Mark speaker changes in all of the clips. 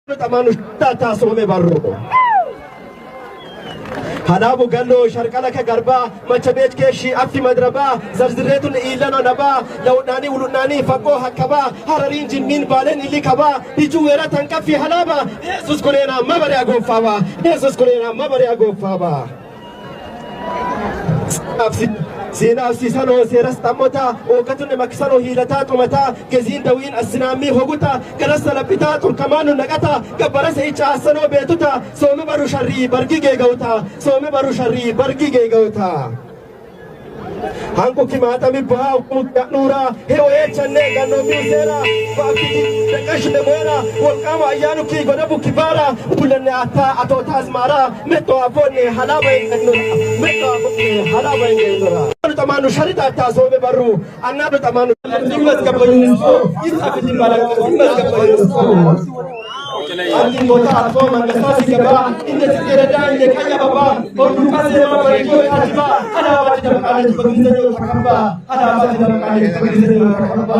Speaker 1: Xamaanu soome barru. Halaabu gallo sharqala ka garbaa macha beech keeshi affi madrabaa zarzireetun iillano nabaa lawudhaanii wuludhaanii faqoo hakkabaa harariin jimmiin baaleen illi kabaa bijuu weera tanqaffi halaaba Yesus kureenaa mabare agooffaaba Yesus kureenaa mabare agooffaaba. Seenaaf siisanoo seeras xammotaa oogatunne maksanoo hiilataa xumataa geziin dawiin assinaammii hogutaa galassa laphitaa xurkamaanu naqataa gabbara se'icha assanoo beetutaa soome baru sharrii bargi geegawutaa soome baru sharrii bargi geegawutaa. Hanqu kimaaxami buhaa nuuraa hee'oyeechanne gannoommiu seeraa baakkiti daqqashne moera wolqaama ayyaanu ki godabu kibaara ulanne attaa atoota azmaaraa mettoo afoonne halaaba ingennora mettoo afoonne halaaba ingennora. Xamaanu sharita attaa soome barru annaadu xamaanu ይመዝገብ ይጻፍልኝ ባለቀ ይመዝገብ። አንድ ቦታ አልፎ መንገሳ ሲገባ እንደ ጽጌረዳ እንደ ቀይ አበባ በሁሉ ዜማ በሬዲዮ ታጅባ አዳማ ትደምቃለች በእንግሊዝኛው ተከባ፣ አዳማ ትደምቃለች በእንግሊዝኛው ተከባ።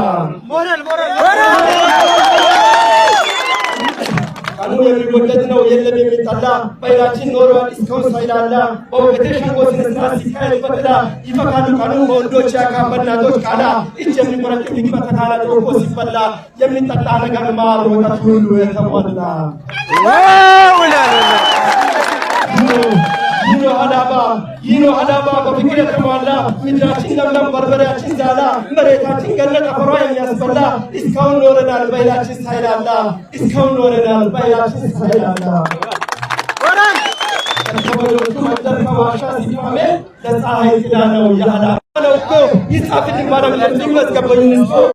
Speaker 1: ቀኑ የሚወደድ ነው የለም የሚጠላ፣ ባህላችን ኖሯል እስካሁን ሳይላላ። በውገቴ ሸንጎ ስነ ስርዓት ሲካሄድ በጥላ ይፈካሉ ቀኑ በወንዶች ያካ በእናቶች ቃላ እጅ የሚቆረጥ ምግብ በተካላ ጮኮ ሲበላ የሚጠጣ ነገር ማር ወተት ሁሉ የተሞላ። ይህ ነው ሀላባ፣ ይህ ነው ሀላባ በፍቅር የተሟላ፣ ምድራችን ለምለም በርበሬያችን ዛላ፣ መሬታችን ገነት አፈሯ የሚያስበላ። እስካሁን ኖረናል ባህላችን ሳይላላ፣ እስካሁን ኖረናል ባህላችን ሳይላላ። ከወዶቹ መንደር ከዋሻ ሲፋሜ ለፀሐይ ጥላ ነው የሀላባ ነው እኮ ይጻፍልኝ ባለም ይመዝገብ በዩኔስኮ።